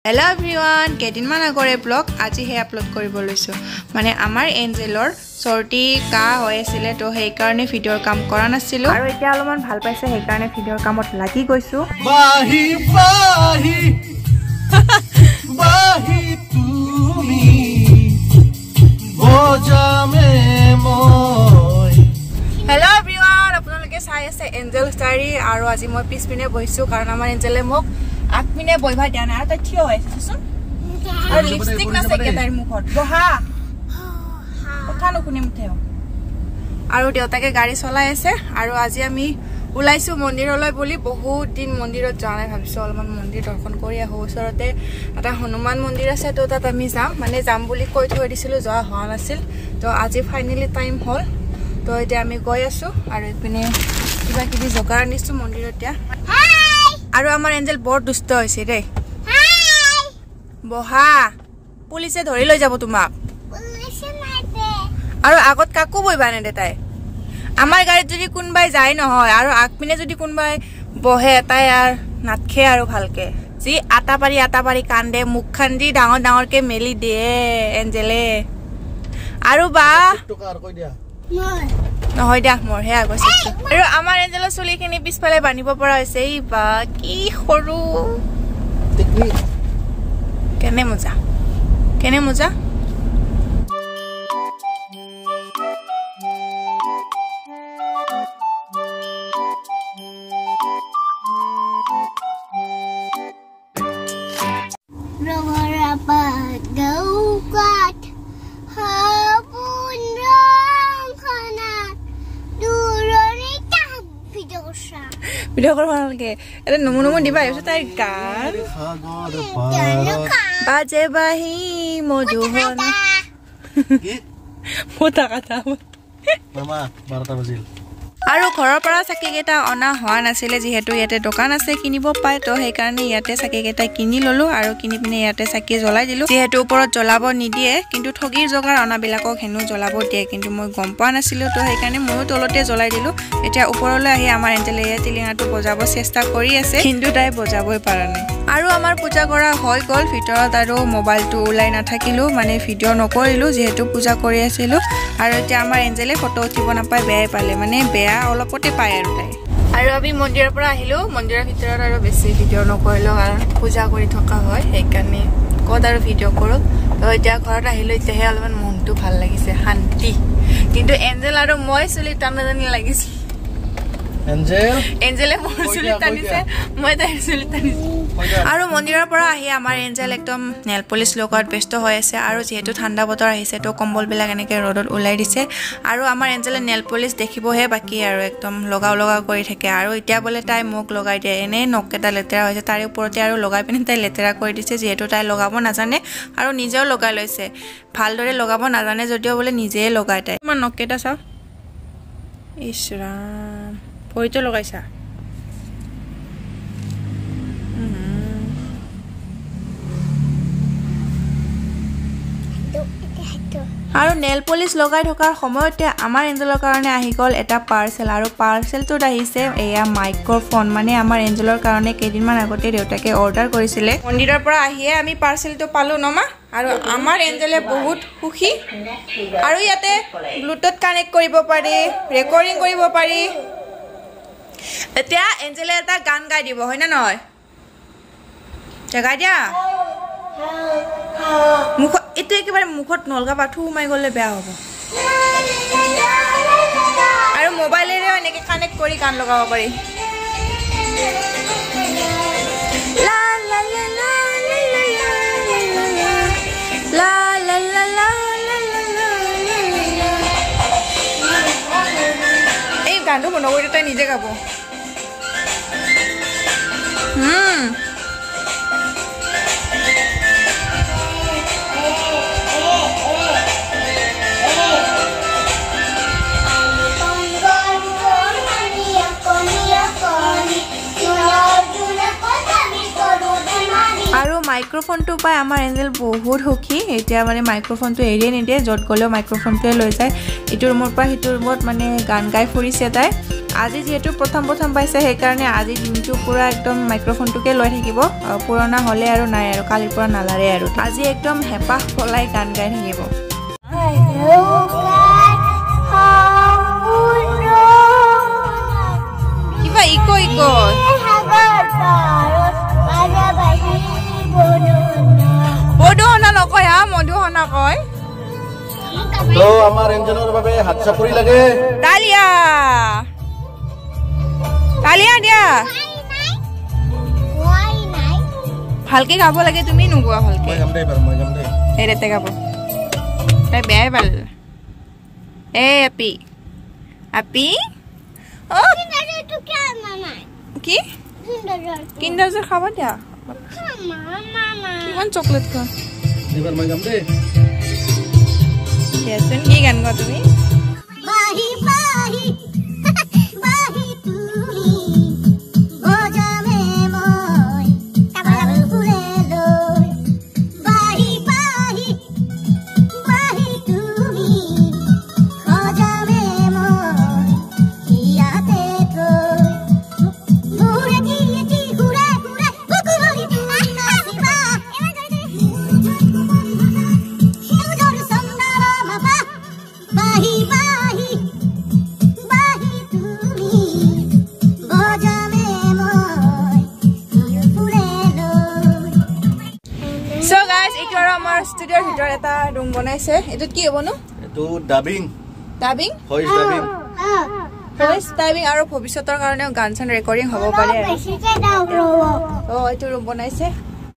Hello' everyone, কেইদিনমান আগৰে blog আজিহে আপলোড কৰিব লৈছোঁ। মানে আমাৰ এঞ্জেলৰ চৰ্দি কাহ হৈ আছিলে, তো সেইকাৰণে ভিডিঅ'ৰ কাম কৰা নাছিলোঁ আৰু এতিয়া অলপমান ভাল পাইছে, সেইকাৰণে ভিডিঅ'ৰ কামত লাগি গৈছোঁ। বাহি বাহি বাহি তুমি বজামে মই। হেল্ল' এভৰিৱান, আপোনালোকে চাই আছে এঞ্জেল ষ্টাৰী আৰু আজি মই পিছপিনে বহিছোঁ কাৰণ আমাৰ এঞ্জেলে মোক আগপিনে বহিব দিয়া নাই আৰু তাই থিয় হৈ আছে চোন আৰু লিপষ্টিক নাছে তাইৰ মুখত। বহা, কথা নুশুনে মুঠেও। আৰু দেউতাকে গাড়ী চলাই আছে আৰু আজি আমি ওলাইছোঁ মন্দিৰলৈ বুলি। বহুত দিন মন্দিৰত যোৱা নাই, ভাবিছোঁ অলপমান মন্দিৰ দৰ্শন কৰি আহোঁ। ওচৰতে এটা হনুমান মন্দিৰ আছে, তো তাত আমি যাম, মানে যাম বুলি কৈ থৈ দিছিলোঁ, যোৱা হোৱা নাছিল। তো আজি ফাইনেলি টাইম হ'ল, তো এতিয়া আমি গৈ আছোঁ আৰু ইপিনে কিবা কিবি যোগাৰ আনিছোঁ মন্দিৰত দিয়া। আৰু আমাৰ এঞ্জেল বৰ দুষ্ট হৈছে দেই। বহা, পুলিচে ধৰি লৈ যাব তোমাক। আৰু আগত কাকো বহিবা নেদে তাই। আমাৰ গাড়ীত যদি কোনোবাই যায় নহয় আৰু আগপিনে যদি কোনোবাই বহে, তাই আৰু নাথখে আৰু ভালকে। যি আটা পাৰি আটা পাৰি কান্দে, মুখখন যি ডাঙৰ ডাঙৰকে মেলি দিয়ে এঞ্জেলে। আৰু বা নহয় দিয়া, মোৰহে আগৰ। আৰু আমাৰ এঞ্জেলৰ চুলিখিনি পিছফালে বান্ধিব পৰা হৈছে। এই বা কি সৰু, কেনে মজা, কেনে মজা। ভিডিঅ' কৰিব নালাগে, এটা নমু নমু দিবা। তাইৰ গান বাজে বাহি মধুবন। আৰু ঘৰৰ পৰা চাকিকেইটা অনা হোৱা নাছিলে, যিহেতু ইয়াতে দোকান আছে কিনিব পায়, তো সেইকাৰণে ইয়াতে চাকিকেইটা কিনি ল'লোঁ আৰু কিনি পিনে ইয়াতে চাকি জ্বলাই দিলোঁ। যিহেতু ওপৰত জ্বলাব নিদিয়ে, কিন্তু ঠগিৰ জোগাৰ অনাবিলাকক হেনো জ্বলাব দিয়ে, কিন্তু মই গম পোৱা নাছিলোঁ, তো সেইকাৰণে ময়ো তলতে জ্বলাই দিলোঁ। এতিয়া ওপৰলৈ আহি আমাৰ এঞ্জেলে ইয়াত টিলিঙাটো বজাব চেষ্টা কৰি আছে, কিন্তু তাই বজাবই পৰা নাই। আৰু আমাৰ পূজা কৰা হৈ গ'ল ভিতৰত, আৰু মোবাইলটো ওলাই নাথাকিলোঁ, মানে ভিডিঅ' নকৰিলোঁ যিহেতু পূজা কৰি আছিলোঁ। আৰু এতিয়া আমাৰ এঞ্জেলে ফটো উঠিব নাপায়, বেয়াই পালে, মানে বেয়া অলপতে পায় আৰু তাই। আৰু আমি মন্দিৰৰ পৰা আহিলোঁ, মন্দিৰৰ ভিতৰত আৰু বেছি ভিডিঅ' নকৰিলোঁ কাৰণ পূজা কৰি থকা হয়, সেইকাৰণে ক'ত আৰু ভিডিঅ' কৰোঁ। তো এতিয়া ঘৰত আহিলোঁ, এতিয়াহে অলপমান মনটো ভাল লাগিছে, শান্তি। কিন্তু এঞ্জেল আৰু মই চুলি টানা টানি লাগিছিল। এঞ্জেলে মোৰ চুলি টানিছে, মই তাইৰ চুলি টানিছোঁ। আৰু মন্দিৰৰ পৰা আহি আমাৰ এঞ্জেল একদম নেল পলিচ লগোৱাত ব্যস্ত হৈ আছে। আৰু যিহেতু ঠাণ্ডা বতৰ আহিছে, তো কম্বলবিলাক এনেকৈ ৰ'দত ওলাই দিছে। আৰু আমাৰ এঞ্জেলে নেল পলিচ দেখিবহে বাকী আৰু একদম লগাও লগাও কৰি থাকে। আৰু এতিয়া বোলে তাই মোক লগাই দিয়ে, এনেই নখকেইটা লেতেৰা হৈছে, তাৰে ওপৰতে আৰু লগাই পিনে তাই লেতেৰা কৰি দিছে। যিহেতু তাই লগাব নাজানে আৰু নিজেও লগাই লৈছে, ভালদৰে লগাব নাজানে যদিও বোলে নিজেই লগাই তাই। তোমাৰ নখকেইটা চাওঁ, ইছ ৰাম, ভৰিটো লগাইছা। আৰু নেল পলিচ লগাই থকাৰ সময়তে আমাৰ এঞ্জেলৰ কাৰণে আহি গ'ল এটা পাৰ্চেল। আৰু পাৰ্চেলটোত আহিছে এয়া মাইক্ৰ'ফোন, মানে আমাৰ এঞ্জেলৰ কাৰণে কেইদিনমান আগতে দেউতাকে অৰ্ডাৰ কৰিছিলে। মন্দিৰৰ পৰা আহিয়ে আমি পাৰ্চেলটো পালোঁ নমা। আৰু আমাৰ এঞ্জেলে বহুত সুখী। আৰু ইয়াতে ব্লুটুথ কানেক্ট কৰিব পাৰি, ৰেকৰ্ডিং কৰিব পাৰি। এতিয়া এঞ্জেলে এটা গান গাই দিব, হয়নে নহয়? গাই দিয়া। মুখত এইটো একেবাৰে মুখত নলগাবা, থু সোমাই গ'লে বেয়া হ'ব। আৰু মোবাইলেৰেও এনেকৈ কানেক্ট কৰি গান লগাব পাৰি। লা লা লা লা লা লা লা লা লা। এই গানটো বন্ধ কৰি তাই নিজে গাব। আৰু মাইক্ৰ'ফোনটো পাই আমাৰ এঞ্জেল বহুত সুখী। এতিয়া মানে মাইক্ৰ'ফোনটো এৰিয়ে নিদিয়ে, য'ত গ'লেও মাইক্ৰ'ফোনটোৱে লৈ যায়। ইটো ৰুমৰ পৰা সিটো ৰুমত মানে গান গাই ফুৰিছে তাই। আজি যিহেতু প্ৰথম প্ৰথম পাইছে, সেইকাৰণে আজি দিনটো পূৰা একদম মাইক্ৰফোনটোকে লৈ থাকিব। পুৰণা হ'লে আৰু নাই আৰু, কালিৰ পৰা নালাৰে আৰু। আজি একদম হেঁপাহ পলাই গান গাই থাকিব। কিবা ইক ইক মধুসনা নকয়, হা মধুসনা কয়। তো আমাৰ ইঞ্জিনৰ বাবে হাত চাপৰি লাগে। তালিয়া তালিয়া দিয়া, ভালকে গাব লাগে, তুমি নোগোৱা ভালকে। এই ৰেতে গাব, তাই বেয়াই পাল। এই আপি আপি অ কি কিণ্ডাৰ জয় খাব দিয়া, কিমান চকলেট খোৱা। দিয়াচোন কি গান গোৱা তুমি? ষ্টুডিঅ'ৰ ভিতৰত এটা ৰুম বনাইছে। এইটোত কি হ'ব নো? এইটো dubbing. Dubbing? Voice dubbing. Voice dubbing আৰু ভৱিষ্যতৰ কাৰণেও গান চান ৰেকৰ্ডিং হ'ব পাৰে। অ, এইটো ৰুম বনাইছে।